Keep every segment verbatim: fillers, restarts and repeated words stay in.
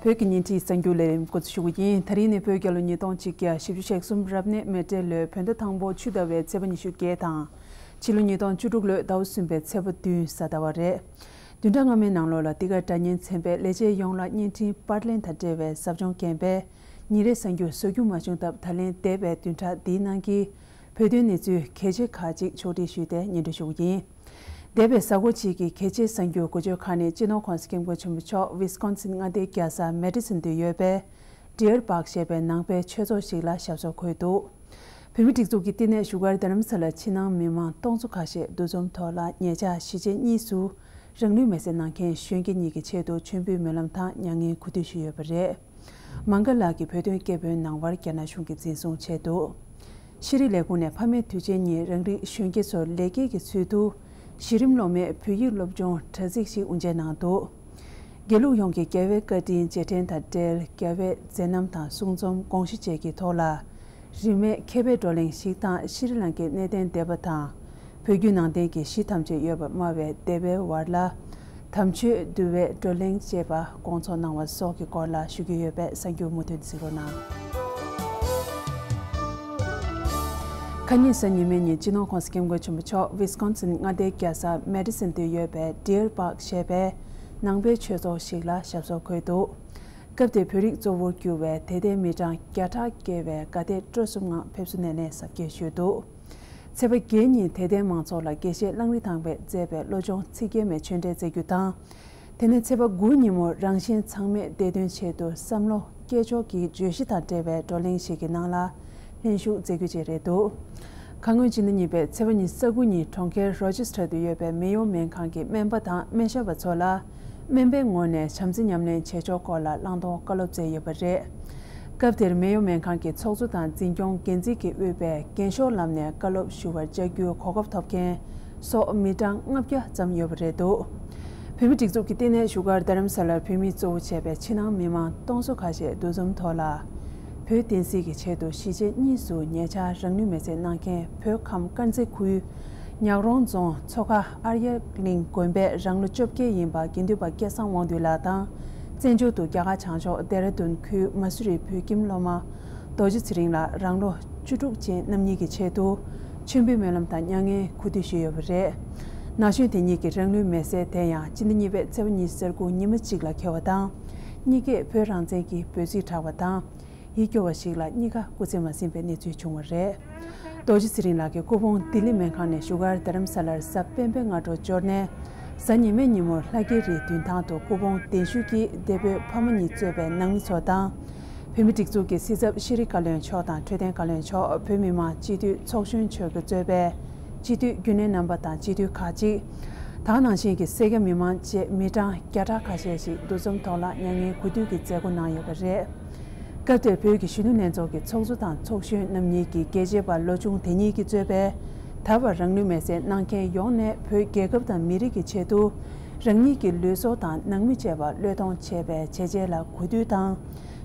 བོད་ཀྱི་བརྙན་འཕྲིན་གསར་འགྱུར་ལས་རིམ་འགོ་འཛུགས་ཞུ་གི་ཡིན། ད་རིང་ནི་བོད་རྒྱལ་ལོ་ཉིས་སྟོང་གཅིག་བརྒྱ་བཞི་བཅུ་ཞེ་གསུམ་རབ་གནས་མེ་སྤྲེལ་ལོའི་བོད་ཟླ་དང་པོ་ཆུ་ཟླ་བའི་ཚེས་པ་ཉི་ཤུ་བརྒྱད་དང་། ཕྱི་ལོ་ཉིས་སྟོང་བཅུ་དྲུག་ལོའི་ཟླ་བ་གསུམ་པའི་ཚེས་པ་བདུན་གཟའ་ཟླ་བ་རེད། བདུན་ཕྲག་སྔ་མའི་ནང་ལོགས་ལ་འདི་ག་སྒྲ་སྙན་ཚན་པས་ལས་བྱེད་ཡོངས་ལ་བརྙན་འཕྲིན་པར་ལེན་དང་འབྲེལ་བའི་ཟབ་སྦྱོང་འགན་པས་ཉིན་རེའི་གསར་འགྱུར་བཟོ་རྒྱུ་མ་བྱུང་སྟབས། ད་ལན་འདས་པའི་བདུན་ཕྲག་འདིའི་ནང་གི་བོད་དོན་གནས་ཚུལ་གལ་ཆེ་ཁག་ཅིག་ཕྱོགས་སྒྲིག་ཞུས་ཏེ་སྙན་སྒྲོན་ཞུ་གི་ཡིན། འདས་པའི་གཟའ་འཁོར་གཅིག་གི་གལ་ཆེའི་གསར་འགྱུར་འགོ་བརྗོད་ཁག་ནི། སྤྱི་ནོར་༸གོང་ས་༸སྐྱབས་མགོན་ཆེན་པོ་མཆོག་ཝི་སི་ཀོན་སིན་མངའ་སྡེའི་རྒྱལ་ས་མེ་ཌི་སོན་དུ་ཡོད་པའི་ཌི་ཡར་པཱག་ཞེས་པའི་ནང་པའི་ཆོས་ཚོགས་ཤིག་ལ་ཞབས་སོར་འཁོད་འདུག། བོད་མིའི་སྒྲིག་འཛུགས་ཀྱི་བསྟི་གནས་བཞུགས་སྒར་རྡ་རམ་ས་ལར་ཕྱི་ནང་མི་མང་སྟོང་ཚོ་ཁ་ཤས་འདུ་འཛོམས་ཐོག་ལ་ཉེ་ཆར་གཞིས་བྱེས་གཉིས་སུ་རང་ལུས་མེར་སྲེག་གནང་མཁན་གཞོན་སྐྱེས་གཉིས་ཀྱི་ཆེད་དུ་མཆོད་འབུལ་སྨོན་ལམ་དང་མྱ་ངན་གུས་འདུད་ཞུས་ཡོད་པ་རེད། མང་ག་ལགས་ཀྱིས་བོད་དོན་སྐད་འབོད་གནང་བར་རྒྱ་ནག་གཞུང་གིས་འཛིན་བཟུང་བྱས་འདུག། ཤེས་རིག་ལས་ཁུངས་ནས་ཕ་མའི་དུས་ཆེན་ཉིན་རང་རིགས་གཞོན་སྐྱེས་ཚོར་ལེགས་སྐྱེས་ཀྱི་ཚུལ་དུ་གཞི་རིམ་སློབ་མའི་བོད་ཡིག་སློབ་སྦྱོང་དྲ་ཚིགས་ཤིག་དབུ་འབྱེད་གནང་འདུག། དགེ་ལུགས་ཡོངས་ཀྱི་རྒྱལ་བའི་བཀའ་དྲིན་རྗེས་དྲན་དང་འབྲེལ། རྒྱལ་བའི་མཛད་རྣམ་དང་གསུང་རྩོམ་དགོངས་གཞི་བཅས་ཀྱི་ཐོག་ལ། རིན་མེད་མཁས་པའི་བགྲོ་གླེང་ཞིག་དང་། ཤྲི་ལང་ཀའི་གནས་བརྟན་སྡེ་པ་དང་། བོད་བརྒྱུད་ནང་བསྟན་གྱི་གཞི་ཐམས་ཅད་ཡོད་པར་སྨྲ་བའི་སྡེ་པའི་བར་ལ། དམ་ཆོས་འདུལ་བའི་བགྲོ་གླེང་བཅས་པ་དགོངས་ཚོགས་གནང་བ་སོགས་ཀྱི་སྐོར་ལ་ཞུ་རྒྱུ་ཡོད་པས། གསར་འགྱུར་མུ་མཐུད་གཟིགས་རོགས་གནང་། ཁ་ཉིན་གཟའ་ཉི་མའི་ཉིན་སྤྱི་ནོར་༸གོང་ས་༸སྐྱབས་མགོན་ཆེན་པོ་མཆོག་ཝི་སི་ཀོན་སིན་མངའ་སྡེའི་རྒྱལ་ས་མེ་ཌི་སོན་དུ་ཡོད་པའི་ཌི་ཡར་པཱག་ཞེས་པའི་ནང་པའི་ཆོས་ཚོགས་ཤིག་ལ་ཞབས་སོར་འཁོད་འདུག། སྐབས་དེར་བོད་རིགས་གཙོ་བོར་གྱུར་བའི་དད་ལྡན་མི་གྲངས་བརྒྱ་ཕྲག་བརྒལ་བས་དགའ་དད་སྤྲོ་གསུམ་ངང་ཕེབས་བསུ་སྣེ་ལེན་གཟབ་རྒྱས་ཞུས་འདུག། ཚེས་པ་བརྒྱད་ཉིན་དད་ལྡན་མང་ཚོགས་ལ་དགེ་བཤེས་གླང་རི་ཐང་པས་མཛད་པའི་བློ་སྦྱོང་ཚིག་བརྒྱད་མའི་ཆོས་འབྲེལ་མཛད་རྒྱུ་དང་། དེ་ནས་ཚེས་པ་དགུ་ཉིན་མོ་རང་གཞན་ཚང་མས་བདེ་དོན་ཆེད་དུ་བསམ་བློ་བསྐྱེད་ཕྱོགས་ཀྱི་བརྗོད་གཞི་དང་འབྲེལ་བའི་བགྲོ་གླེང་ཞིག་གི་ནང་ལ་ལྷན་ཞུགས་མཛད་རྒྱུ་བཅས་རེད་འདུག། ཁ་སྔོན་སྤྱི་ཟླ་གཉིས་པའི་ཚེས་པ་ཉི་ཤུ་རྩ་དགུ་ཉིན་གྲོང་ཁྱེར་རོ་ཅེ་སི་ཊར་དུ་ཡོད་པའི་མེ་ཡོ་སྨན་ཁང་གི་སྨན་པ་དང་སྨན་ཞབས་པ་ཚོ་ལ་སྨན་པའི་ངོས་ནས་བྱམས་བརྩེ་ཉམས་ལེན་བྱེད་ཕྱོགས་སྐོར་ལ་བླང་དོར་བཀའ་སློབ་སྩལ་ཡོད་པ་རེད། སྐབས་དེར་མེ་ཡོ་སྨན་ཁང་གི་ཚོགས་གཙོ་དང་འཛིན་སྐྱོང་འགན་འཛིན་གྱིས་དབུས་པའི་རྒན་ཤོག་ལམ་ནས་བཀའ་སློབ་ཞུ་བར་བཅར་རྒྱུའི་གོ་སྐབས་ཐོབ་མཁན་སོགས་མི་གྲངས་ལྔ་བརྒྱ་ཙམ་ཡོད་པ་རེད་འདུག། བོད་མིའི་སྒྲིག་འཛུགས་ཀྱི་བསྟི་གནས་བཞུགས་སྒར་རྡ་རམ་ས་ལར་བོད་མི་གཙོ་བོ་བྱས་པའི་ཕྱི་ནང་མི་མང་སྟོང་ཚོ་ཁ་ཤས་འདུ་འཛོམས་ཐོག་ལ། བོད་བསྟན་སྲིད་ཀྱི་ཆེད་དུ་གཞིས་བྱེས་གཉིས་སུ་ཉེ་ཆར་རང་ལུས་མེར་སྲེག་གནང་མཁན་བོད་ཁམས་དཀར་མཛེས་ཁུལ་ཉག་རོང་རྫོང་མཚོ་ཁ་ཨར་ཡ་གླིང་དགོན་པའི་རང་ལོ་བཅོ་བརྒྱད་ཡིན་པ་དགེ་འདུན་པ་སྐལ་བཟང་དབང་འདུས་ལགས་དང་། བཙན་བྱོལ་དུ་རྒྱ་གར་བྱང་ཕྱོགས་ལྡེ་ར་ལྡུན་ཁུལ་མ་སུ་རིའི་བོད་ཁྱིམ་སློབ་མ་རྡོ་རྗེ་ཚེ་རིང་ལགས་རང་ལོ་བཅུ་དྲུག་ཅན་རྣམ་གཉིས་ཀྱི་ཆེད་དུ་མཆོད་འབུལ་སྨོན་ལམ་དང་མྱ་ངན་གུས་འདུད་ཞུས་ཡོད་པ་རེད། ན་གཞོན་དེ་གཉིས་ཀྱི་རང་ལུས་མེར་སྲེག་དེ་ཡང་སྤྱི་ཟླ་གཉིས་པའི་ཚེས་པ་ཉི་ཤུ་རྩ་དགུ་ཉི་མ་གཅིག་ལ་འཁེལ་བ་དང་། གཉིས་ཀས་བོད་རང་བཙན་གྱི་འབོད་ཚིག་བསྒྲགས་པ་དང་། ཡིད་སྐྱོ་བ་ཞིག་ལ་གཉིས་ཀ་སྐུ་ཚེ་མ་ཟིན་པའི་གནས་ཚུལ་བྱུང་བ་རེད། རྡོ་རྗེ་ཚེ་རིང་ལགས་ཀྱི་སྐུ་ཕུང་ལྡི་ལི་སྨན་ཁང་ནས་བཞུགས་སྒར་རྡ་རམ་ས་ལར་གཟའ་སྤེན་པའི་སྔ་དྲོ་འབྱོར་ནས། གཟའ་ཉི་མའི་ཉིན་མོར་ལྷ་རྒྱལ་རིའི་མདུན་ཐང་དུ་སྐུ་ཕུང་གདན་ཞུས་ཀྱིས་འདས་པོའི་ཕ་མ་གཉིས་གཙོས་པའི་ནང་མི་ཚོ་དང་། བོད་མིའི་སྒྲིག་འཛུགས་ཀྱི་སྲིད་ཚབ་ཤེས་རིག་བཀའ་བློན་མཆོག་དང་འཕྲོད་བསྟེན་བཀའ་བློན་མཆོག་བོད་མི་མང་སྤྱི་འཐུས་ཚོགས་གཞོན་མཆོག་གིས་གཙོས་པའི་སྤྱི་འཐུས་རྒྱུན་ལས་རྣམ་པ་དང་སྤྱི་འཐུས་ཁག་ཅིག་དང་། ནང་བཞིན་གྱི་སེར་སྐྱ་མི་མང་བཅས་མི་གྲངས་བརྒྱ་ཕྲག་ཁ་ཤས་ཤིག་འདུ་འཛོམས་ཐོག་ལ་མྱ་ངན་གུས་འདུད་ཀྱི་མཛད་སྒོ་གནང་ཡོད་པ་རེད། སྐབས་དེར་བོད་ཀྱི་གཞོན་ནུ་ལྷན་ཚོགས་ཀྱི་ཚོགས་གཙོ་དང་ཚོགས་གཞོན་རྣམ་གཉིས་ཀྱིས་རྒྱལ་གཅེས་པ་ལོ་ཆུང་དེ་གཉིས་ཀྱིས་གཙོས་པའི་ད་བར་རང་ལུས་མེར་སྲེག་གནང་མཁན་ཡོངས་ནས་བོད་རྒྱལ་ཁབ་དང་མི་རིགས་ཀྱི་ཆེད་དུ་རང་ཉིད་ཀྱི་ལུས་སྲོག་དང་ནང་མི་བཅས་པ་བློས་གཏོང་བྱས་པའི་བྱས་རྗེས་ལ་གུས་འདུད་དང་།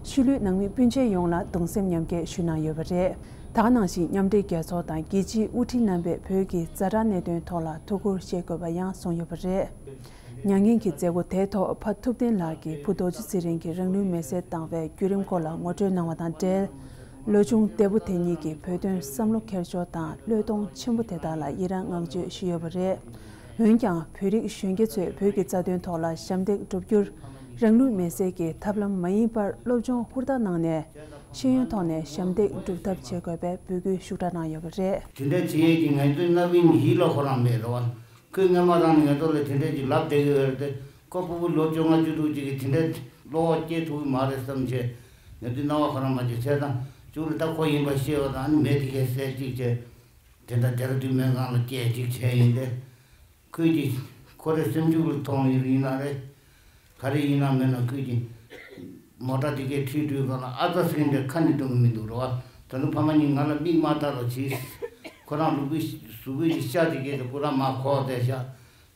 ཤུལ་ལུས་ནང་མི་སྤུན་མཆེད་ཡོངས་ལ་གདུང་སེམས་མཉམ་སྐྱེད་ཞུས་གནང་ཡོད་པ་རེད། ད་ག་ནང་བཞིན་མཉམ་འབྲེལ་རྒྱལ་ཚོགས་དང་རྒྱལ་སྤྱིའི་དབུ་ཁྲིད་རྣམ་པས་བོད་ཀྱི་ཛ་དྲག་གནད་དོན་ཐོག་ལ་ཐུགས་ཁུར་བཞེས་དགོས་པ་ཡང་གསུངས་ཡོད་པ་རེད། མྱ་ངན་གྱི་མཛད་སྒོ་དེའི་ཐོག་ཕ་ཐུབ་བསྟན་ལགས་ཀྱིས་བུ་རྡོ་རྗེ་ཚེ་རིང་གིས་རང་ལུས་མེར་སྲེག་བཏང་བའི་བརྒྱུད་རིམ་སྐོར་ལ་ངོ་སྤྲོད་གནང་བ་དང་འབྲེལ། ལོ་ཆུང་འདས་པོ་དེ་གཉིས་ཀྱིས་བོད་དོན་བསམ་བློ་འཁྱེར་ཕྱོགས་དང་བློས་གཏོང་ཆེན་པོ་དེ་དག་ལ་ཡི་རངས་བསྔགས་བརྗོད་ཞུས་ཡོད་པ་རེད། འོན་ཀྱང་བོད་རིགས་གཞོན་སྐྱེས་ཚོས་བོད་ཀྱི་རྩ་དོན་ཐོག་ལ་ཞབས་འདེགས་བསྒྲུབ་རྒྱུར་རང་ལུས་མེར་སྲེག་གི་ཐབས་ལམ་མ་ཡིན་པར་སློབ་སྦྱོང་ཧུར་ཐག་གནང་ནས་ཤེས་ཡོན་ཐོག་ནས་ཞབས་འདེགས་སྒྲུབ་ཐབས་བྱེད་དགོས་པའི་འབོད་སྐུལ་ཤུགས་དྲག་གནང་ཡོད་པ་རེད། དེ་འདྲ་བྱེད་ཡས་ཀྱི་ང་ཚོའི་རྣམ་དབྱེ་ནི་ཡིད་ལ་ཁོ་རང་མེད་རེད་བ། ཁོས་སྔ་མ་རང་ནས་ང་ཚོ་ལ་དེ་འདྲ་ཅིག་ལབ་བསྡད་ཀྱི་ཡོད་རེད་དེ། ཁོ་ཕྲུ་གུ་ལོ་བཅོ་ལྔ་བཅུ་དྲུག་ཅིག་གིས་དེ་འདྲ་བློ་བ་སྐྱེ་ཐུབ་ཀྱི་མ་རེད་བསམ་བྱས། ང་ཚོའི་སྣང་བ་ཁོ་རང་མ་བྱེད་བྱས་དང་བཅུག་རེད། ད་ཁོ་ཡིན་པ་ཤེས་པ་དང་ཨ་ནི་མེ་དེ་གས་བསད་ཅིག་བྱས། དེ་འདྲ་དེ་ར་དུས་སྨན་ཁང་ལ་སྐྱེལ་ཅིག་བྱས་ཡིན་ཏེ། ཁོས་ཀྱིས་ཁོ་རའི་སེམས་ཤུགས་ལ་ཐོངས་ཡོད་ཡིན་ན་རེད། ག་རེ་ཡིན་ན་མེད་ན་ཁོས་ཀྱིས་མོ་ཊ་དེ་གའི་ཁྲིད་དུས་སྒང་ལ་ཨ་ཙ་ཟེར་གྱིན་དེ་ཁ་ནས་གཏོང་གི་མི་འདུག་རེད་བ། ད་ནུ་ཕ་མ་གཉིས་ང་ལ་མིག་མ་བལྟ་རོགས་གྱིས། ཁོ་རང་ལུས་པོའི་གཟུགས་པོའི་ཤ་དེ་གའི་དེ་ཁོ་རང་མར་ཁོག་བསྡད་ཤག།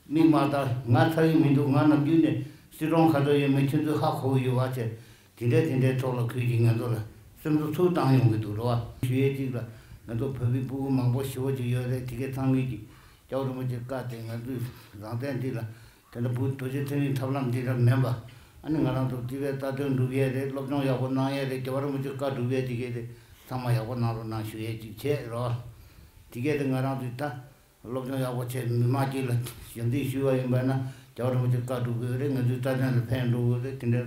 མིག་མ་བལྟ། ང་ཚ་གི་མི་འདུག། ང་ནམ་རྒྱུན་ནས་སི་ཁྲོན་ཁ་ཐོར་ཡོད་མེད་ཁྱོད་ཚོས་ཧ་གོ་གི་ཡོད་བ་བྱས། དེ་འདྲའི་དེ་འདྲའི་ཐོག་ལ་ཁོས་ཀྱིས་ང་ཚོ་ལ་སེམས་གསོ་ཚུར་བཏང་ཡོང་གི་འདུག་རེད་བ། ཞུ་ཡས་གཅིག་ལ་ང་ཚོ་བོད་པའི་ཕྲུ་གུ་མང་པོ་ཞེ་པོ་ཅིག་ཡོད་རེད། དེ་གའི་ཚང་མས་ཀྱིས་སྐྱབས་རིན་པོ་ཆེ་བཀའ་དེ་ང་ཚོའི་རང་བཙན་འདི་ལ་དེ་འདྲ་བུ་རྡོ་རྗེ་ཚེ་རིང་ཐབས་ལམ་འདི་འདྲ་མིན་པ། ཨ་ནི་ང་རང་ཚོ་དེ་བས་རྩ་དོན་སྒྲུབ་ཡས་རེད། སློབ་སྦྱོང་ཡག་པོ་གནང་ཡས་རེད། རྒྱལ་བ་རིན་པོ་ཆེ་བཀའ་སྒྲུབ་ཡས་དེ་གས་དེ་ཚང་མ་ཡག་པོ་གནང་རོགས་གནང་ཞུ་ཡས་ཅིག་བྱས་རོགས། དེ་གས་དེ་ང་རང་ཚོས་ད་སློབ་སྦྱོང་ཡག་པོ་བྱས་མི་མང་གཅིག་ལ་ཞབས་འདེགས་ཞུ་བ་ཡིན་པ་ན་རྒྱལ་བ་རིན་པོ་ཆེ་བཀའ་སྒྲུབ་དགོས་རེད། ང་ཚོའི་རྩ་དོན་ལ་ཕན་འགྲོ་གི་རེད། དེ་འདྲ་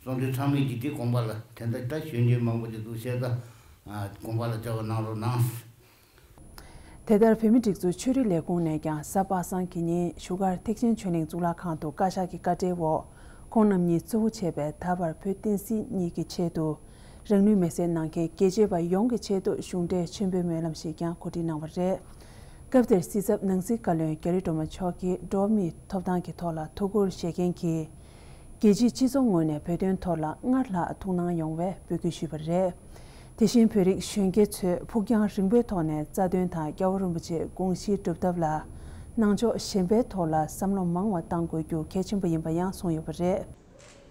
གསུང་དོན་ཚང་མས་ཀྱིས་དེ་དགོངས་པ་ལ། དེ་འདྲ་ད་གཞོན་སྐྱེས་མང་པོ་ཅིག་འདུག་བཤད་ད་དགོངས་པ་ལ་བཅར་བ་གནང་རོགས་གནང་། དེ་ལྟར་བོད་མིའི་སྒྲིག་འཛུགས་ཆོས་རིག་ལས་ཁུངས་ནས་ཀྱང་གཟའ་པ་སངས་ཀྱི་ཉིན་བཞུགས་སྒར་ཐེག་ཆེན་ཆོས་གླིང་གཙུག་ལག་ཁང་དུ་བཀའ་ཤག་གི་བཀའ་འཁྲོལ་འོག་ཁོང་རྣམ་གཉིས་གཙོ་བོ་བྱས་པའི་ད་བར་བོད་བསྟན་སྲིད་གཉིས་ཀྱི་ཆེད་དུ་རང་ལུས་མེར་སྲེག་གནང་མཁན་རྒྱལ་གཅེས་པ་ཡོངས་ཀྱི་ཆེད་དུ་གཞུང་འབྲེལ་མཆོད་འབུལ་སྨོན་ལམ་ཞིག་ཀྱང་གོ་སྒྲིག་གནང་བ་རེད། སྐབས་དེར་སྲིད་ཚབ་ནང་སྲིད་བཀའ་བློན་རྒྱ་རི་སྒྲོལ་མ་མཆོག་གིས་འགྲོ་བ་མིའི་ཐོབ་ཐང་གི་ཐོག་ལ་ཐུགས་ཁུར་བཞེས་མཁན་གྱི་རྒྱལ་སྤྱིའི་སྤྱི་ཚོགས་ངོས་ནས་བོད་དོན་ཐོག་ལ་སྔར་ལྷག་ཐུགས་སྣང་ཡོང་བའི་འབོད་སྐུལ་ཞུས་པ་རེད། དེ་བཞིན་བོད་རིགས་གཞོན་སྐྱེས་ཚོས་ཕུགས་རྒྱང་རིང་པོའི་ཐོག་ནས་རྩ་དོན་དང་རྒྱལ་བ་རིན་པོ་ཆེའི་དགོངས་གཞི་སྒྲུབ་ཐབས་ལ་ནང་ཕྱོགས་གཞན་པའི་ཐོག་ལ་བསམ་བློ་མང་བ་གཏང་དགོས་རྒྱུ་གལ་ཆེན་པོ་ཡིན་པ་ཡང་གསུངས་ཡོད་པ་རེད།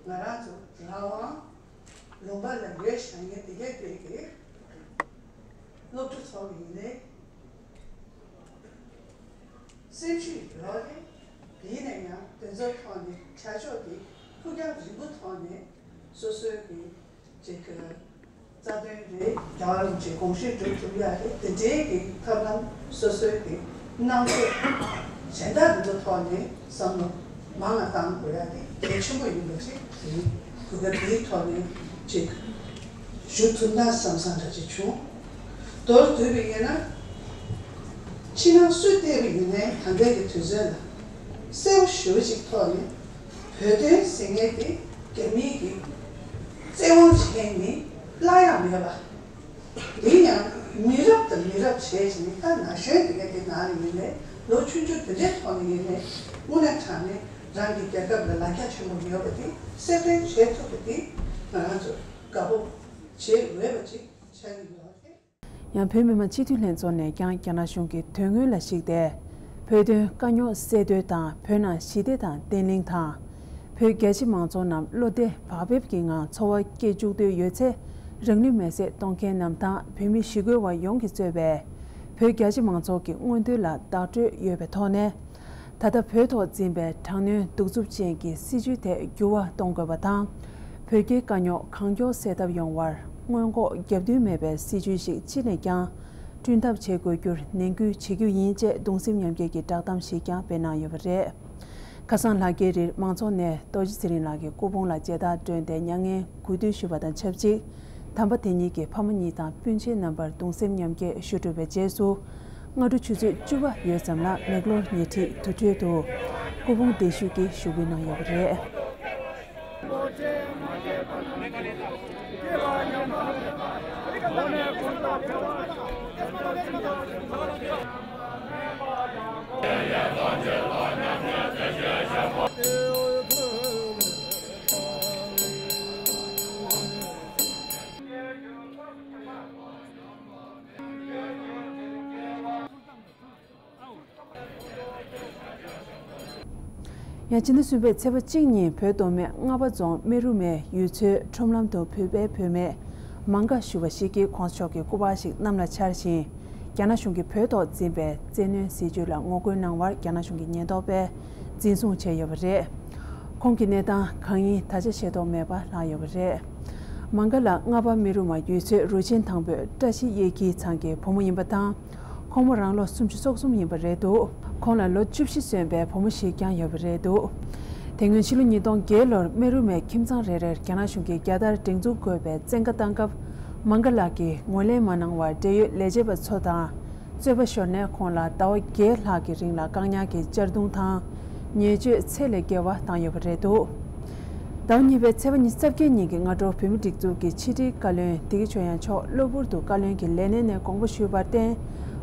ང་རང་ཚོ་རང་དབང་ལུང་པ་ལ་ཡོད་བཞག་མཁན་དེ་གས་དེ་གི་སློབ་ཕྲུག་ཚོ་ཡིན་ནའི། སེམས་ཤུགས་ཡོད་རེད། དེ་ནས་ཡང་དེ་ཚོའི་ཐོག་ནས་བྱ་ཕྱོགས་དེ་ཕུགས་རྒྱང་རིང་པོ་ཐོག་ནས་སོ་སོའི་གི་ཅིག་གི་རྩ་དོན་རེད། རྒྱལ་བ་རིན་པོ་ཆེའི་དགོངས་གཞི་སྒྲུབ་ཐུབ་ཡ་རེད། དེ་འདྲའི་གི་ཐབས་ལམ་སོ་སོའི་གི་གནང་ཕྱོགས་གཞན་དག་དེ་ཚོ་ཐོག་ནས་བསམ་བློ་མང་ང་བཏང་དགོས་ཡ་དེ་གལ་ཆེན་པོ་ཡིན་པ་ཅིག་དེ་གི་ག་དེའི་ཐོག་ནས་ཅིག་ཞུ་ཐུབ་ན་བསམ་བསམ་འདྲ་ཅིག་བྱུང་། མདོར་བསྡུས་པ་ཡིན་ན། ཕྱི་ནང་སུས་བལྟས་པ་ཡིན་ནའི་ད་ལྟའི་གི་དུས་ཚོད་ལ་གསལ་པོ་ཞེ་པོ་ཅིག་ཐོག་ནས་བོད་དོན་ཟེར་མཁན་དེ་རྒྱ་མིའི་གི་བཙན་དབང་བྱས་ནས་སླར་ཡང་མེད་པ། དེ་ཡང་མི་རབས་དང་མི་རབས་བྱས་ནས་ད་ན་གཞོན་དེ་ག་དེ་ནང་ནས་ཡིན་ནའི་ལོ་ཆུང་ཆུང་དེ་འདྲའི་ཐོག་ནས་ཡིན་ནའི་དངོས་གནས་དྲང་གནས་རང་གི་རྒྱལ་ཁབ་ལ་ལ་རྒྱ་ཆེན་པོ་ཡོད་པ་དེ་གསལ་སྟོན་བྱེད་ཐུབ་པ་དེ་ང་རང་ཚོ་དགའ་པོ་བྱེད་འོས་པ་ཅིག་ཆགས་ཀྱི་ཡོད་རེད། ཡང་བོད་མི་མང་སྤྱི་འཐུས་ལྷན་ཚོགས་ནས་ཀྱང་རྒྱ་ནག་གཞུང་གི་དོན་དངོས་ལ་གཞིགས་ཏེ། བོད་དོན་དཀའ་རྙོག་སེལ་འདོད་དང་། བོད་ནང་ཞི་བདེ་དང་བརྟན་ལྷིང་དང་། བོད་རྒྱ་ཆེ་མང་ཚོགས་རྣམས་བློ་བདེ་བག་ཕེབས་ཀྱི་ངང་འཚོ་བ་སྐྱེལ་བཅུག་འདོད་ཡོད་ཚེ། རང་ལུས་མེར་སྲེག་གཏོང་མཁན་རྣམས་དང་། བོད་མི་ཞི་རྒོལ་བ་ཡོངས་ཀྱིས་གཙོས་པའི་བོད་རྒྱ་ཆེ་མང་ཚོགས་ཀྱི་མངོན་འདོད་ལ་བདག་སྤྲོད་ཡོད་པའི་ཐོག་ནས། ད་ལྟ་བོད་ཐོག་འཛིན་པའི་དྲག་གནོན་གདུག་རྩུབ་ཅན་གྱི་སྲིད་བྱུས་དེ་འགྱུར་བ་གཏོང་དགོས་པ་དང་། བོད་རྒྱའི་དཀའ་རྙོག་གང་མགྱོགས་སེལ་ཐབས་ཡོང་བར་སྔོན་འགོག་རྒྱབ་མདུན་མེད་པའི་སྲིད་བྱུས་ཤིག་ཅི་ནས་ཀྱང་བསྐྲུན་ཐབས་བྱེད་དགོས་རྒྱུར་ནན་སྐུལ་བྱེད་རྒྱུ་ཡིན་ཅེས་གདུང་སེམས་མཉམ་སྐྱེད་ཀྱི་བསྒྲགས་གཏམ་ཞིག་ཀྱང་སྤེལ་གནང་ཡོད་པ་རེད། ཁ་སང་ལྷག་དཀྱིལ་རིར་མང་ཚོགས་ནས་རྡོ་རྗེ་ཚེ་རིང་ལགས་ཀྱི་སྐུ་ཕུང་ལ་མཇལ་དར་སྒྲོན་ཏེ་མྱ་ངན་གུས་འདུད་ཞུས་པ་དང་ཆབས་ཅིག་དམ་པ་དེ་ཉིད་ཀྱི་ཕ་མ་གཉིས་དང་སྤུན་མཆེད་རྣམ་པར་གདུང་སེམས་མཉམ་སྐྱེད་ཞུ་གྲུབ་པའི་རྗེས་སུ། སྔ་དྲོ་ཆུ་ཚོད་བཅུ་པ་ཡོལ་ཙམ་ལ་མེག་ལོར་ཉེ་འཁྲིས་དུར་ཁྲོད་དུ་སྐུ་ཕུང་བརྟན་བཞུགས་ཀྱིས་བཞུགས་འབུལ་གནང་ཡོད་པ་རེད། ཡང་ཕྱི་ཟླ་གསུམ་པའི་ཚེས་པ་གཅིག་ཉིན་བོད་མདོ་སྨད་རྔ་པ་རྫོང་སྨད་རུ་མའི་ཡུལ་ཚོའི་ཁྲོམ་ལམ་དུ་བོད་པའི་བུད་མེད་མང་ཀ་ཞུ་བ་ཞིག་གིས་གོང་ས་མཆོག་གི་སྐུ་པར་ཞིག་གནམ་ལ་འཕྱར་ཞིང་། རྒྱ་ནག་གཞུང་གིས་བོད་ཐོག་འཛིན་པའི་བཙན་གནོན་སྲིད་བྱུས་ལ་ངོ་རྒོལ་གནང་བར་རྒྱ་ནག་གཞུང་གི་ཉེན་རྟོག་པས་འཛིན་བཟུང་བྱས་ཡོད་པ་རེད། ཁོང་གི་གནས་སྟངས་གང་ཡིན་ད་ཆ་ཤེས་རྟོགས་མེད་པ་ལྷག་ཡོད་པ་རེད། མང་ཀ་ལགས་རྔ་པ་སྨད་རུ་མ་ཡུལ་ཚོའི་རུ་ཆེན་དང་པོའི་བཀྲ་ཤིས་གཡས་འཁྱིལ་ཚང་གི་བུ་མོ་ཡིན་པ་དང་། ཁོང་མོ་རང་ལོ་སུམ་ཅུ་སོ་གསུམ་ཡིན་པ་རེད་འདུག་ཁོང་ལ་ལོ་བཅུ་བཞི་སོན་པའི་བུ་མོ་ཞིག་ཀྱང་ཡོད་པ་རེད་འདུག་དེ་སྔོན་ཕྱི་ལོ་ཉིས་སྟོང་བརྒྱད་ལོར་སྨད་རུ་མའི་ཁྱིམ་ཚང་རེ་རེར་རྒྱ་ནག་གཞུང་གིས་རྒྱལ་དར་སྒྲེང་འཛུགས་དགོས་པའི་བཙན་བཀའ་བཏང་སྐབས། མང་ཀ་ལགས་ཀྱིས་ངོས་ལེན་མ་གནང་བར་འབྲེལ་ཡོད་ལས་བྱེད་པ་ཚོ་དང་། རྩོད་པ་ཤོར་ནས་ཁོང་ལ་ཟླ་བ་བརྒྱད་ལྷག་གི་རིང་ལ་བཀག་ཉར་གྱི་གཅར་རྡུང་དང་། ཉེས་སྤྱོད་ཚད་ལས་བརྒལ་བ་བཏང་ཡོད་པ་རེད་འདུག་ཟླ་བ་གཉིས་པའི་ཚེས་པ་ཉི་ཤུ་རྩ་བརྒྱད་ཉིན་གྱི་སྔ་དྲོ་བོད་མིའི་སྒྲིག་འཛུགས་ཀྱི་ཕྱི་དྲིལ་བཀའ་བློན་བདེ་སྐྱིད་ཆོས་དབྱངས་མཆོག་གློ་བུར་དུ་བཀའ་བློན་གྱི་ལས་གནས་ནས་དགོངས་པ་ཞུས་པར་བརྟེན།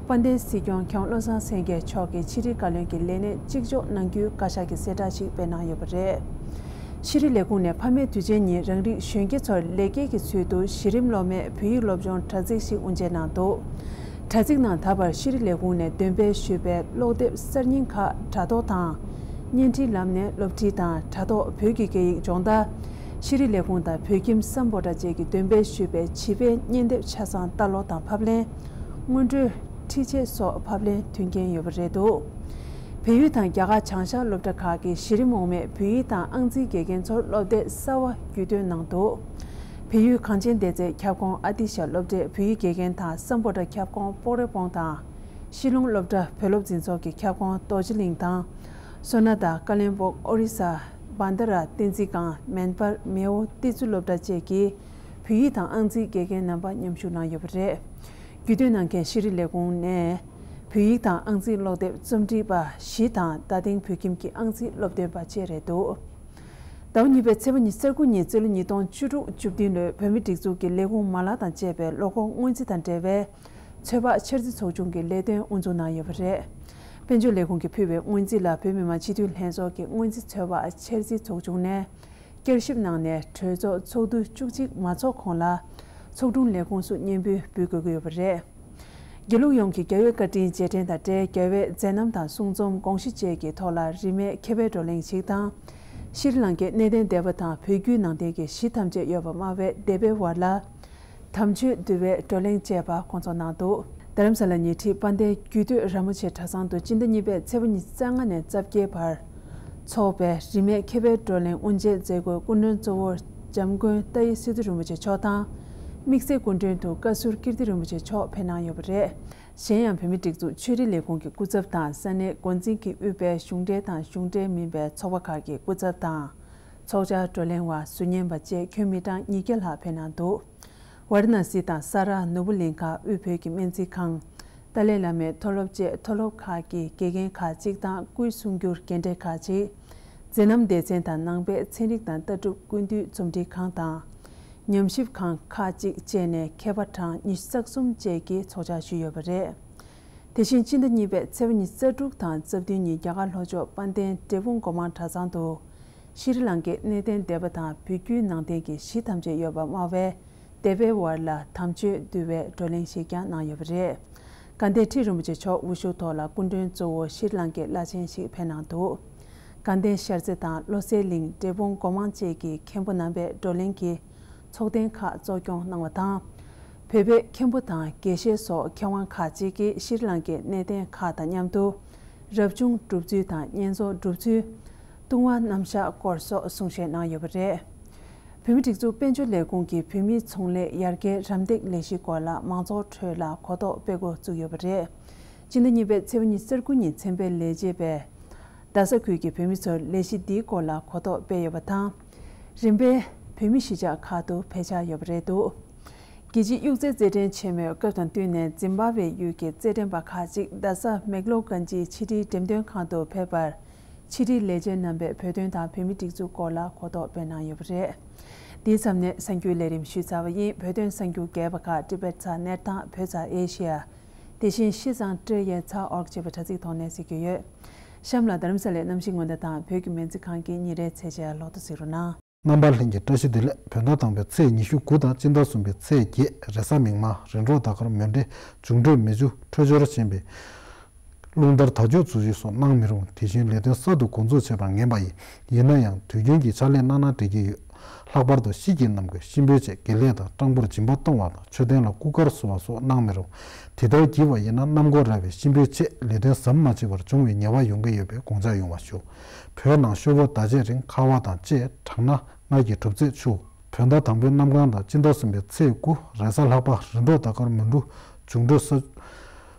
དཔལ་ལྡན་སྲིད་སྐྱོང་མཁས་དབང་བློ་བཟང་སེང་གེ་མཆོག་གིས་ཕྱི་དྲིལ་བཀའ་བློན་གྱི་ལས་གནས་གཅིག་ལྕོགས་གནང་རྒྱུའི་བཀའ་ཤག་གི་གསལ་བསྒྲགས་ཤིག་སྤེལ་གནང་ཡོད་པ་རེད། ཕྱི་དྲིལ་ལས་ཁུངས་ནས་ཕ་མའི་དུས་ཆེན་ཉིན་རང་རིགས་གཞོན་སྐྱེས་ཚོར་ལེགས་སྐྱེས་ཀྱི་ཚུལ་དུ་གཞི་རིམ་སློབ་མའི་བོད་ཡིག་སློབ་སྦྱོང་དྲ་ཚིགས་ཤིག་དབུ་འབྱེད་གནང་འདུག་དྲ་ཚིགས་ནང་ད་བར་ཤེས་རིག་ལས་ཁུངས་ནས་འདོན་སྤེལ་ཞུས་པའི་ཀློག་དེབ་གསར་རྙིང་ཁག་དྲ་ཐོག་དང་། བརྙན་འཕྲིན་ལམ་ནས་སློབ་ཁྲིད་དང་དྲ་ཐོག་བོད་ཀྱི་སྐད་ཡིག་སྦྱོང་བརྡར། ཤེས་རིག་ལས་ཁུངས་དང་བོད་ཁྱིམ་སམ་བྷོ་ཊ་བཅས་ཀྱིས་འདོན་སྤེལ་ཞུས་པའི་བྱིས་པའི་བརྙན་དེབ་ཆ་ཚང་ལྟ་ཀློག་དང་ཕབ་ལེན། སྔོན་འགྲོའི་འཁྲིད་ཆས་སོགས་ཕབ་ལེན་མཐུན་རྐྱེན་ཡོད་པ་རེད་འདུག་བལ་ཡུལ་དང་རྒྱ་གར་བྱང་ཤར་སློབ་གྲྭ་ཁག་གིས་གཞི་རིམ་འོག་མའི་བོད་ཡིག་དང་ཨང་རྩིས་དགེ་རྒན་ཚོར་སློབ་དེབ་གསར་བ་བརྒྱུད་འདོན་གནང་འདུག་བལ་ཡུལ་གངས་ཅན་བདེ་རྩའི་ཁྱབ་ཁོངས་ཨ་ཏི་ཤ་སློབ་གྲྭའི་བོད་ཡིག་དགེ་རྒན་དང་སམ་བྷོ་ཊ་ཁྱབ་ཁོངས་སྤོག་རེ་སྤོང་དང་། ཤི་ལོང་སློབ་གྲྭ་བོད་སློབ་འཛིན་ཚོགས་ཀྱི་ཁྱབ་ཁོངས་རྡོ་རྗེ་གླིང་དང་། སོ་ན་དང་ཀ་ལོན་སྦུག་ཨོ་རི་ས། བན་དྷ་ར་བསྟན་འཛིན་སྒང་མན་པར་མེའོ་ཏི་ཙུ་སློབ་གྲྭ་བཅས་ཀྱི་བོད་ཡིག་དང་ཨང་རྩིས་དགེ་རྒན་རྣམ་པ་མཉམ་ཞུགས་གནང་ཡོད་པ་རེད། བརྒྱུད་སྟོན་གནང་མཁན་ཤེས་རིག་ལས་ཁུངས་ནས། བོད་ཡིག་དང་ཨང་རྩིས་ཀློག་དེབ་རྩོམ་སྒྲིག་པ་བཞི་དང་རྟ་སྟེང་བོད་ཁྱིམ་གྱི་ཨང་རྩིས་སློབ་སྟོན་པ་བཅས་རེད་འདུག་ཟླ་བ་གཉིས་པའི་ཚེས་པ་ཉི་ཤུ་རྩ་དགུ་ཉིན་སྤྱི་ལོ་ཉིས་སྟོང་བཅུ་དྲུག་བཅུ་བདུན་ལོའི་བོད་མིའི་སྒྲིག་འཛུགས་ཀྱི་ལས་ཁུངས་མ་ལག་དང་བཅས་པའི་ལོ་འཁོར་སྔོན་རྩིས་དང་འབྲེལ་བའི་ཚོད་དཔག་འཆར་རྩིས་ཚོགས་ཆུང་གི་ལས་དོན་དབུ་འཛུགས་གནང་ཡོད་པ་རེད། དཔལ་འབྱོར་ལས་ཁུངས་ཀྱིས་ཕུལ་བའི་སྔོན་རྩིས་ལ་བོད་མི་མང་སྤྱི་འཐུས་ལྷན་ཚོགས་ཀྱི་སྔོན་རྩིས་ཚོད་དཔག་འཆར་རྩིས་ཚོགས་ཆུང་ནས། བསྐྱར་ཞིབ་གནང་ནས་གྲོས་ཚོགས་ཚོགས་དུས་བཅུ་གཅིག་མ་ཚོགས་གོང་ལ་ཚོགས་དྲུང་ལས་ཁུངས་སུ་སྙན་འབུལ་འབུལ་དགོས་ཀྱི་ཡོད་པ་རེད། དགེ་ལུགས་ཡོངས་ཀྱི་རྒྱལ་བའི་བཀའ་དྲིན་རྗེས་དྲན་དང་འབྲེལ་རྒྱལ་བའི་མཛད་རྣམ་དང་གསུང་རྩོམ་དགོངས་གཞི་བཅས་ཀྱི་ཐོག་ལ་རིན་མེད་མཁས་པའི་བགྲོ་གླེང་ཞིག་དང་། ཤྲི་ལང་ཀའི་གནས་བརྟན་སྡེ་པ་དང་བོད་བརྒྱུད་ནང་བསྟན་གྱི་གཞི་ཐམས་ཅད་ཡོད་པར་སྨྲ་བའི་སྡེ་པའི་བར་ལ། དམ་ཆོས་འདུལ་བའི་བགྲོ་གླེང་བཅས་པ་སྐོང་ཚོགས་གནང་འདུག་རྡ་རམ་ས་ལ་ཉེ་འཁྲིས་དཔལ་ལྡན་རྒྱུད་སྟོད་ར་མོ་ཆེ་གྲྭ་ཚང་དུ་སྤྱི་ཟླ་གཉིས་པའི་ཚེས་པ་ཉི་ཤུ་རྩ་ལྔ་ནས་རྩ་བརྒྱད་བར་འཚོགས་པའི་རིན་མེད་མཁས་པའི་བགྲོ་གླེང་དབུ་འབྱེད་མཛད་སྒོའི་སྐུ་མགྲོན་གཙོ་བོར་འཇམ་མགོན་ཏཱ་ཡེ་སི་ཏུ་རིན་པོ་ཆེ་མཆོག་དང་། དམིགས་བསལ་སྐུ་མགྲོན་དུ་བཀའ་ཟུར་ཀིརྟི་རིན་པོ་ཆེ་མཆོག་ཕེབས་གནང་ཡོད་པ་རེད། གཞན་ཡང་བོད་མིའི་སྒྲིག་འཛུགས་ཆོས་རིག་ལས་ཁུངས་ཀྱི་སྐུ་ཚབ་དང་ས་གནས་འགོ་འཛིན་གྱིས་དབུས་པའི་གཞུང་འབྲེལ་དང་གཞུང་འབྲེལ་མིན་པའི་ཚོགས་པ་ཁག་གི་སྐུ་ཚབ་དང་། ཚོགས་བཅར་བགྲོ་གླེང་བ་ཟུར་ཉན་པ་བཅས་ཁྱོན་མི་གྲངས་ཉིས་བརྒྱ་ལྷག་ཕེབས་གནང་འདུག་ཝཱ་ར་ཎ་སི་དང་ས་རཱ་ནོར་བུ་གླིང་ཁག་དབུས་བོད་ཀྱི་སྨན་རྩིས་ཁང་། ཏཱ་ལའི་བླ་མའི་མཐོ་སློབ་བཅས་མཐོ་སློབ་ཁག་གི་དགེ་རྒན་ཁག་ཅིག་དང་སྐུའི་གསུང་སྒྱུར་རྒན་གྲས་ཁག་ཅིག་མཛད་རྣམ་སྡེ་ཚན་དང་ནང་པའི་ཚན་རིག་དང་ལྟ་གྲུབ་ཀུན་བཏུས་རྩོམ་སྒྲིག་ཁང་དང་། ཉམས་ཞིབ་ཁང་ཁག་ཅིག་བཅས་ནས་མཁས་པ་གྲངས་ཉི་ཤུ་རྩ་གསུམ་བཅས་ཀྱིས་ཚོགས་བཅར་ཞུས་ཡོད་པ་རེད། དེ་བཞིན་སྤྱི་ཟླ་གཉིས་པའི་ཚེས་པ་ཉི་ཤུ་རྩ་དྲུག་དང་རྩ་བདུན་ཉིན་རྒྱ་གར་ལྷོ་ཕྱོགས་དཔལ་ལྡན་འབྲས་སྤུངས་སྒོ་མང་གྲྭ་ཚང་དུ། ཤྲི་ལང་ཀའི་གནས་བརྟན་སྡེ་པ་དང་བོད་བརྒྱུད་ནང་བསྟན་གྱི་གཞི་ཐམས་ཅད་ཡོད་པར་སྨྲ་བའི་སྡེ་པའི་བར་ལ་དམ་ཆོས་འདུལ་བའི་བགྲོ་གླེང་ཞིག་ཀྱང་གནང་ཡོད་པ་རེད། དགའ་ལྡན་ཁྲི་རིན་པོ་ཆེ་མཆོག་དབུ་བཞུགས་ཐོག་ལ་སྐུ་མགྲོན་གཙོ་བོ་ཤྲི་ལང་ཀའི་བླ་ཆེན་ཞིག་ཕེབས་གནང་འདུག་དགའ་ལྡན་ཤར་རྩེ་དང་བློ་གསལ་གླིང་འབྲས་སྤུངས་སྒོ་མང་བཅས་ཀྱི་མཁན་པོ་རྣམ་པས་བགྲོ་གླེང་གི་ཚོགས་ཐེངས་ཁག་གཙོ་སྐྱོང་གནང་བ་དང་། བོད་པའི་མཁན་པོ་དང་དགེ་བཤེས་སོགས་མཁས་དབང་ཁག་ཅིག་གིས་ཤྲི་ལང་ཀའི་གནས་བརྟན་ཁག་དང་མཉམ་དུ། རབ་བྱུང་སྒྲུབ་ཚུལ་དང་བསྙེན་རྫོགས་སྒྲུབ་ཚུལ། ལྟུང་བ་རྣམ་གཞག་སྐོར་སོགས་གསུང་བཤད་གནང་ཡོད་པ་རེད། བོད་མིའི་སྒྲིག་འཛུགས་དཔལ་འབྱོར་ལས་ཁུངས་ཀྱིས་བོད་མིའི་ཚོང་ལས་ཡར་རྒྱས་རམ་འདེགས་ལས་གཞི་སྐོར་ལ་མང་ཚོགས་ཁྲོད་ལ་གོ་རྟོགས་སྤེལ་འགོ་བཙུགས་ཡོད་པ་རེད། སྤྱི་ཟླ་གཉིས་པའི་ཚེས་པ་ཉི་ཤུ་རྩ་དགུ་ཉིན་མཚན་དཔེ་ལས་བྱེད་པས། རྡ་ས་ཁུལ་གྱི་བོད་མི་ཚོར་ལས་གཞི་འདིའི་སྐོར་ལ་གོ་རྟོགས་སྤེལ་ཡོད་པ་དང་། རིམ་པས་བོད་མི་གཞིས་ཆགས་ཁག་ཏུ་ཕེབས་འཆར་ཡོད་པ་རེད་འདུག་རྒྱལ་སྤྱིའི་གཡུག་རྩལ་རྩེད་འགྲན་ཆེན་མོའི་སྐབས་དང་བསྟུན་ནས་ཛིམ་བྷ་ཝེ་ཡུལ་གྱི་རྩེད་འགྲན་པ་ཁག་ཅིག་རྡ་ས་མེག་ལོ་གན་ཇིའི་ཕྱི་དྲིལ་འགྲེམས་སྟོན་ཁང་དུ་ཕེབས་པར། ཕྱི་དྲིལ་ལས་བྱེད་རྣམ་པས་བོད་དོན་དང་བོད་མིའི་སྒྲིག་འཛུགས་སྐོར་ལ་གོ་རྟོགས་སྤེལ་གནང་ཡོད་པ་རེད། འདིའི་མཚམས་ནས་གསར་འགྱུར་ལས་རིམ་ཞུས་ཚར་བ་ཡིན། བོད་དོན་གསར་འགྱུར་རྒྱས་པ་ཁག་ཊི་བེཊ་ཚ་ནེཊ་དང་བོད་ཚ་ཨེ་ཤི་ཡ། དེ་བཞིན་ཤི་ཙང་ཀྲི་ཡེ་ཚ་ཨོར་ཅེས་པའི་དྲ་ཚིགས་ཐོག་ནས་གཟིགས་རྒྱུ་ཡོད། གཤམ་ལ་རྡ་རམ་ས་ལའི་གནམ་གཤིས་སྔོན་བརྡ་དང་བོད་ཀྱི་སྨན་རྩིས་ཁང་གི་ཉིན་རེའི་ཚད་ཆེན་ལོག་ཏུ་གཟིགས་རོགས་གནང་། རྣམ་པ་ལྷན་རྒྱས་བཀྲ་ཤིས་བདེ་ལེགས། བོད་ཟླ་དང་པོའི་ཚེས་ཉི་ཤུ་དགུ་དང་སྤྱི་ཟླ་གསུམ་པའི་ཚེས་བརྒྱད་རེས་གཟའ་མིག་དམར། རིམ་གྲོ་ཟླ་སྐར་མུན་སྤྲིན། འབྱུང་འཕྲོད་མེ་ཆུ། འཕྲོད་སྦྱོར་ཆེན་པོའི་རླུང་ལྟར་དར་ལྕོག་འཛུལ་ཞུགས་སོགས་གནང་མི་རུང་། དེ་བཞིན་ལས་དོན་གསར་དུ་འགོ་འཛུགས་བྱེད་པར་ངེས་པ་ཡིན། ཡིན་ན་ཡང་དུས་རྒྱུན་གྱི་ཕྱག་ལས་གནང་ན་འགྲིག་གི་ཡོད། ལྷག་པར་དུ་ཤིས་ཀྱི་རྣམ་ཀུན་གཤིན་པོའི་ཆེད་དགེ་ལས་དང་སྤྲང་པོར་སྦྱིན་པ་གཏོང་བ་དང་མཆོད་རྟེན་ལ་སྐུ་སྐར་བསུ་བ་སོགས་གནང་མི་རུང་། དེ་ལྟར་བགྱིས་པ་ཡིན་ན་གནམ་སྒོ་ར་བའི་གཤིན་པོའི་ཆེད་ལས་དོན་ཟམ་མ་ཆད་པར་འབྱུང་བའི་ཉེས་པ་ཡོང་གི་ཡོད་པས་དགོངས་འཇགས་ཡོང་བ་ཞུ། བོད་ནང་ཤོ་བོ་ཟླ་ཕྱེད་རིང་ཁ་བ་དང་བཅས་གྲང་ན་མངལ་གྱི་གྲུབ་ཚད་ཆུ། བོད་ཟླ་དང་པོའི་གནམ་གང་དང་སྤྱི་ཟླ་གསུམ་པའི་ཚེས་དགུ་རེས་གཟའ་ལྷག་པ། རིམ་གྲོ་ཟླ་སྐར་མུན་འབྲུ། འབྱུང་འཕྲོད་ས།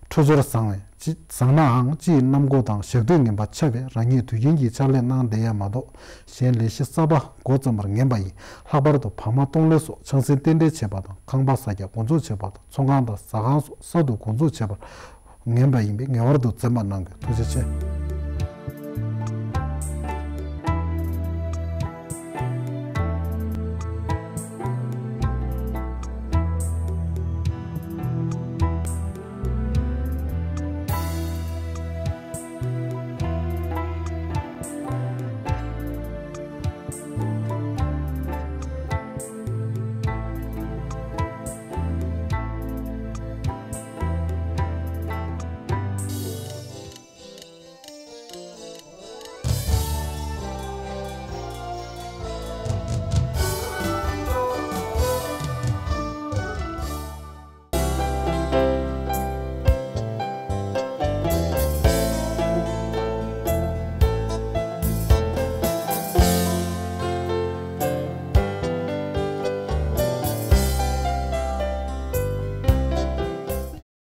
འཕྲོད་སྦྱོར་བཟང་བས་ཅི་བཟང་ནའང་སྤྱི་ཡི་གནམ་སྒོ་དང་ཞག་དུས་ངན་པ་ཆགས་པས་རང་ཉིད་དུས་རྒྱུན་གྱི་ཕྱག་ལས་གནང་བསྡད་ཡ་མ་གཏོགས་གཞན་ལས་གཞི་གསར་པ་འགོ་བརྩམ་པར་ངེས་པ་ཡིན། ལྷག་པར་དུ་བག་མ་གཏོང་ལེན་སོགས་ཆང་སྲིན་རྟེན་འབྲེལ་བྱེད་པ་དང་ཁང་པ་ས་རྒྱ་འགོ་འཛུགས་བྱེད་པ་དང་ཚོང་ཁང་དང་ཟ་ཁང་སོགས་གསར་དུ་འགོ་འཛུགས་བྱེད་པར་ངེས་པ་ཡིན་པས་ངེས་པར་དུ་འཛེམ་པ་གནང་དགོས། ཐུགས་རྗེ་ཆེ།